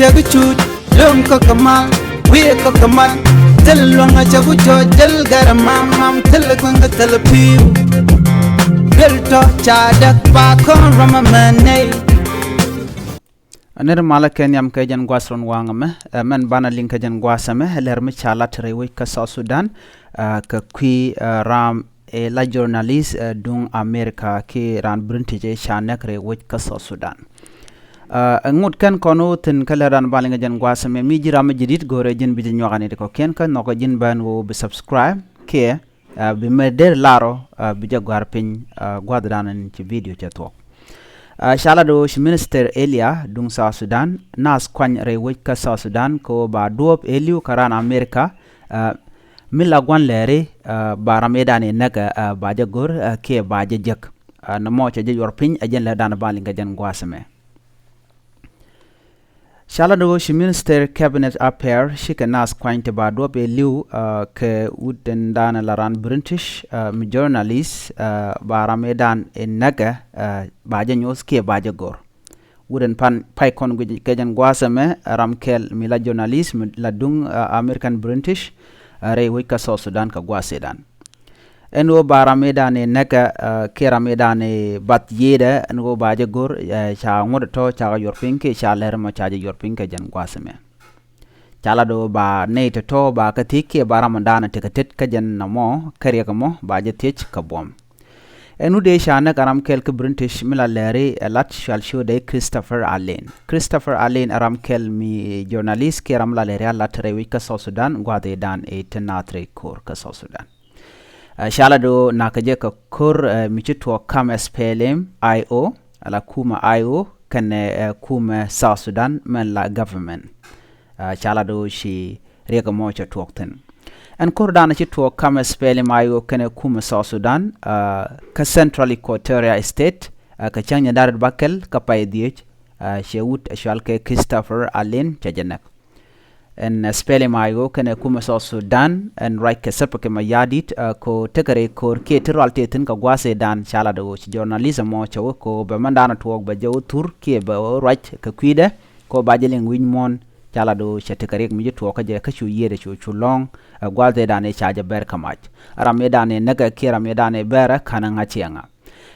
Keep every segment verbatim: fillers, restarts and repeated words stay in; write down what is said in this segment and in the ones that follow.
Cɛ bi cut lom kä kɛ mal, wiɛ kä kɛ mal. Thil luɔ̱ŋ a cɛ ku cɔc, thil gɛr mam mam, thil kueŋ kä thil piu. Duel tɔ ca däk ba kɔn rɔm a mɛ nɛy. Nir malä kɛ nhiam kɛ jɛn gua̱a̱th run waŋ ɛmɛ, ɛ mɛn banɛ liŋ kɛ jɛn gua̱a̱th ɛmɛ, lɛr mi ca lat rɛy wec kä South Sudan, ɛ kɛ kui̱ ɛ ram ɛ la journalist ɛ duŋ America kiɛ ran British ɛ ca näk rɛy wec kä South Sudan. Ɛ ŋut kɛn kɔn wä thi̱n kä lɛr dan banɛ liŋ kɛ jɛn gua̱a̱th ɛmɛ, mi ji̱ ram mi ji̱ di̱t go̱rɛ ji̱n bi jɛ nyuak anit kɔ kiɛn kä nhɔk ji̱n bän wä bi subscribe kiɛ ɛ bi mɛ der larɔ ɛ bi jɛ gɔ̱a̱r piny ɛ gua̱a̱th dan in ci video cɛ thuɔk. Ɛ ca lat ɣöö ci Minister Elia duŋ South Sudan, naath kuany rɛy wec kä South Sudan kɛ ɣöö ba duɔ̱ɔ̱p ëë li̱w kä raan America, ɛ mi la gua̱n lɛɛri, ɛ ba ram ëëdan ëë näk ɛ ba jɛ go̱r ɛ kiɛ ba jɛ jek. Ɛ nɔmɔ cɛ jɛ yuɔr piny ɛ jɛn lɛr dan ba liŋ kɛ jɛn gua̱a̱th ɛmɛ. Ca lat ɣöö ci Minister Cabinet Affair cikɛ naath kuany ti ba duɔ̱ɔ̱p ëë li̱w ɛ kɛ wut in dan la raan British ɛ mi journalist ɛ ba ram ëëdan ëë näk ɛ ba jɛ nyoth kiɛ ba jɛ go̱r. Wut in pan pay kɔn guic kɛ jɛn gua̱a̱th ɛmɛ ram kɛl mi la journalist mi la duŋ ɛ American British ɛ rɛy wec kä South Sudan kɛ gua̱a̱th ëëdan. Ɛn ɣöö ba ram ëëdan ëë näk ɛ kiɛ ram ëëdan ëë bath yiëëdɛ ɛn ɣöö ba jɛ go̱r ɛ ca ŋuɔ̱t tɔ ca kɛ yuɔr piny kiɛ ca lɛr mɔ ca jɛ yuɔr piny kɛ jɛn gua̱a̱th ɛmɛ. Ca lat ɣöö ba nɛy tɔ̱tɔ̱ ba kɛ thiec kiɛ ba ram ëëdan ëë tekɛ tet kä jɛn nɔmɔ kä riɛk ɛmɔ ba jɛ thiec kɛ buɔ̱m. Ɛn wut ëë ca näk ɛ ram kɛl kä British mi la lɛri ɛ lat cual ciötdɛ Christopher Allen. Christopher Allen ɛ ram kɛl mi journalist kiɛ ram la lɛri a lat rɛy wec kä South Sudan gua̱a̱th ëëdan ëë te naath rɛy ko̱r kä South Sudan. Ɛ ca lat ɣöö nakä jɛ kɛ ko̱r ɛ mi ci tuɔɔk kam ɛ SPLM IO, ala kumɛ IO kɛnɛ ɛ kumɛ South Sudan mɛn la government. Ɛ ca lat ɣöö ci riɛk ɛmɔ cɛ tuɔɔk thi̱n. Ɛn ko̱r dan ci tuɔɔk kam ɛ SPLM IO kɛnɛ kumɛ South Sudan ɛ kä Central Equatoria State ɛ kɛ cäŋ nyɛ da̱r ri bakɛl kä pay dhiec ɛ cɛ wut ɛ cual kɛ Christopher Allen cɛ jɛ näk. Ɛn SPLM IO kɛnɛ kumɛ South Sudan ɛn ruac kɛ Salva Kiir Mayardit ɛ ko tekɛ rɛy ko̱r kiɛ ti rual tëë thi̱n kɛ gua̱a̱th ëëdan ca lat ɣöö ci journalist ɛmɔ cɛ wä ko bɛ mɛn dan tuɔɔk bɛ jɛ wä thur kiɛ bɛ wä ruac kɛ kui̱dɛ ko ba jɛ liŋ wi̱c muɔ̱ɔ̱n. Ca lat ɣöö cɛ tekɛ riɛk mi ji̱ tuɔɔk kä jɛ kä cu yiëëdɛ cu cu lɔ̱ŋ ɛ gua̱a̱th ëëdan ëë ca jɛ bɛr kä mac. Ram ëëdan ëë näkɛ kiɛ ram ëëdan ëë bɛrɛ ka̱n ɛ ŋa̱c ciɛŋa.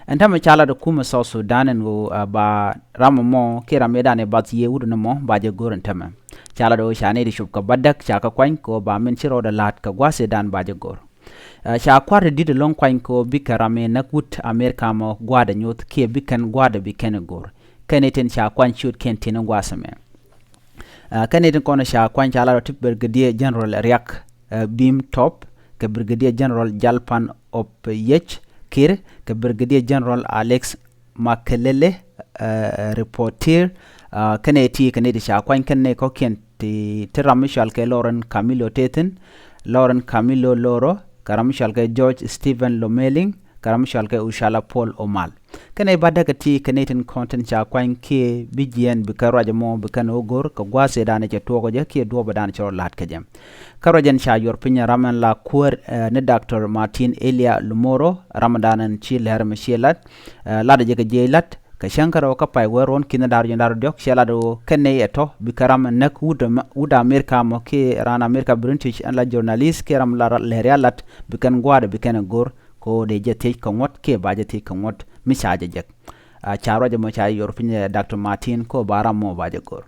Ɛn tämɛ ca lat ɛ kumɛ South Sudan ɛn ɣöö ɛ ba ram ɛmɔ kiɛ ram ëëdan ëë bath yiëë wut ɛn ɛmɔ ba jɛ go̱r ɛn tämɛ. Ca lat ɣöö ca nɛy ti cop kɛ bädäk ca kɛ kuany kɛ ɣöö ba min ci rɔɔdɛ la̱t kɛ gua̱a̱th ëëdan ba jɛ go̱r. Ɛ ca kua̱r ti di̱t ɛlɔ̱ŋ kuany kɛ ɣöö bikɛ ram ëë näk wut America mɔ gua̱a̱dɛ nyoth kiɛ bi kɛn gua̱a̱dɛ bi kɛn ɛ go̱r. Kɛn ɛ tin ca kuany ciötkiɛn tin ɛ gua̱a̱th ɛmɛ. Ɛ kɛn ɛ tin kɔn ca kuany ca lat ɔ ti Brigadier General Riak ɛ Bim Top kɛ Brigadier General Jalpan Op Yec Kir kɛ Brigadier General Alex Makelele ɛ reporter. Ɛ kɛn ɛ ti kɛn ɛ ti ca kuany kɛn ɛ kɔ̱kiɛn ti ti ram mi cual kɛ Lauren Camilo tëë thi̱n, Lauren Camilo Loro kɛ ram mi cual kɛ George Stephen Lomeling kɛ ram mi cual kɛ Ucala Paul Omal. Kɛn ɛ ba däk ɛ ti kɛn ɛ tin kɔn tin ca kuany kiɛ bi jiɛɛn bi kɛ ruac ɛmɔ bi kɛn ɛ wä go̱r kɛ gua̱a̱th ëëdan ɛ cɛ tuɔɔk ɛ jɛ kiɛ duɔ̱ɔ̱p ëëdan cɛ rɔ la̱t kɛ jɛ. Kä ruac ɛn ca yuɔr piny ɛ ram ɛn la kuäär ɛ ni Doctor Martin Elia Lumoro ram ëëdan ɛn ci lɛr mi ci lat. Ɛ lat ɛ jɛ kɛ jiɛc lat kɛ cäŋ kärɔw kä pay wä ruɔ̱n ki̱n da̱r jiɛn da̱r diɔ̱k cɛ lat ɛ ɣöö kɛn nɛy ɛ tɔ̱ bikɛ ram ɛ näk wut Am- wut America mɔ kiɛ raan America British ɛn la journalist kiɛ ram la lɛr ya lat bikɛn gua̱a̱dɛ bikɛn ɛ go̱r. Kɛ ɣöö dee jɛ thiec kɛ ŋuɔ̱t kiɛ ba jɛ thiec kɛ ŋuɔ̱t mi ca jɛ jek. Ɛ ca ruac ɛmɔ ca yuɔr piny ɛ Doctor Martin kɛ ɣöö ba ram mɔ ba jɛ go̱r.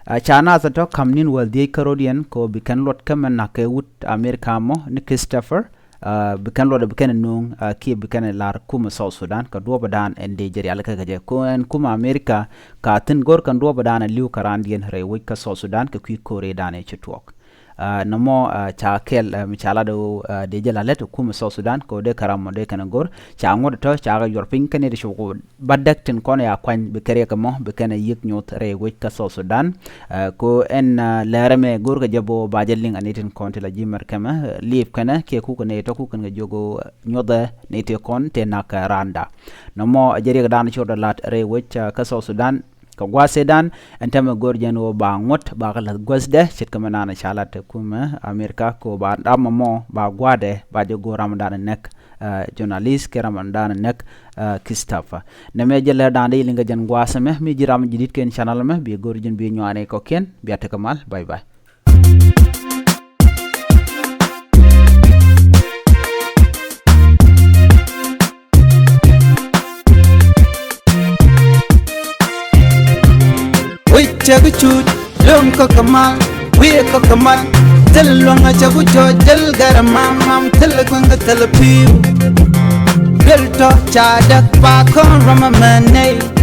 Ɛ ca naath ɛ tɔ̱ ka̱m ni̱n wäl dhiec kärɔ̱diɛn kɛ ɣöö bi kɛn luɔt kä mɛn na̱k kɛ wut America mɔ ni Christopher. Ɛ bi kɛn luɔt ɛ bi kɛn ɛ nööŋ ɛ kiɛ bi kɛn ɛ la̱r kumɛ South Sudan kɛ duɔ̱ɔ̱pdan ɛn dee jɛ rialikä kɛ jɛ. Kɛ ɣöö ɛn kumɛ America ka thi̱n go̱r kɛn duɔ̱ɔ̱pdan ɛ li̱w kä raandiɛn rɛy wec kä South Sudan kɛ kui̱ ko̱r ëëdan ëë ci tuɔɔk. Ɛ nɔmɔ ɛ ca kɛl ɛ mi ca lat ɛ ɣöö ɛ dee jɛ la̱t lät ɛ kumɛ South Sudan kɛ ɣöö dee kɛ ram mɔ dee kɛn ɛ go̱r ca ŋuɔ̱t ɛ tɔ̱ ca kɛ yuɔr piny kɛn ɛ ti cop kɛ bädäk tin kɔn ya kuany bi kɛ riɛk ɛmɔ bi kɛn ɛ yiëk nyoth rɛy wec kä South Sudan. Ɛ ko ɛn ɛ lɛr ɛmɛ go̱r kɛ jɛ bä ba jɛ liŋ ɛ ni tin kɔn ti la ji̱ mɛr kɛmɛ ɛ liip kɛnɛ kiɛ kuk ɛ ni tɔ kuk kɛn kɛ jiök ɛ nyuɔthɛ ni ti kɔn ti nak ɛ raanda. Nɔmɔ ɛ jɛ riɛk dan cot ɛ la̱t rɛy wec ɛ kä South Sudan kɛ gua̱a̱th ëëdan. Ɛn tɛmɛ go̱r jɛn ɣöö ba ŋuɔ̱t ba kɛ la̱th guäthdɛ ce̱tkɛ mɛ naan ca lat ɛ kumɛ America kɛ ɣöö ba ram ɛmɔ ba gua̱a̱dɛ ba jɛ go̱r ram dan ɛ näk. journalist kɛ ram dan näk Christopher. Nɛmɛ jɛ lɛ dan dee liŋ kɛ jɛn gua̱a̱th ɛmɛ, mi ji̱ ram ji̱ di̱t kɛn channel ɛmɛ, bi go̱r ji̱n bi nyuani kɔ̱kiɛn, bia tekɛ mal. Bye bye. Wi̱c cɛ bi cut, lom kɔk kɛ mal, wi̱i̱ kɔk kɛ mal. Thil luɔ̱ŋ a cɛ ku cɔc, thil gɛr a mam mam, thil kueŋ kɛ thil pi̱u. Thil tɔ̱ ca däk pa kɔn ram a mɛn nɛy.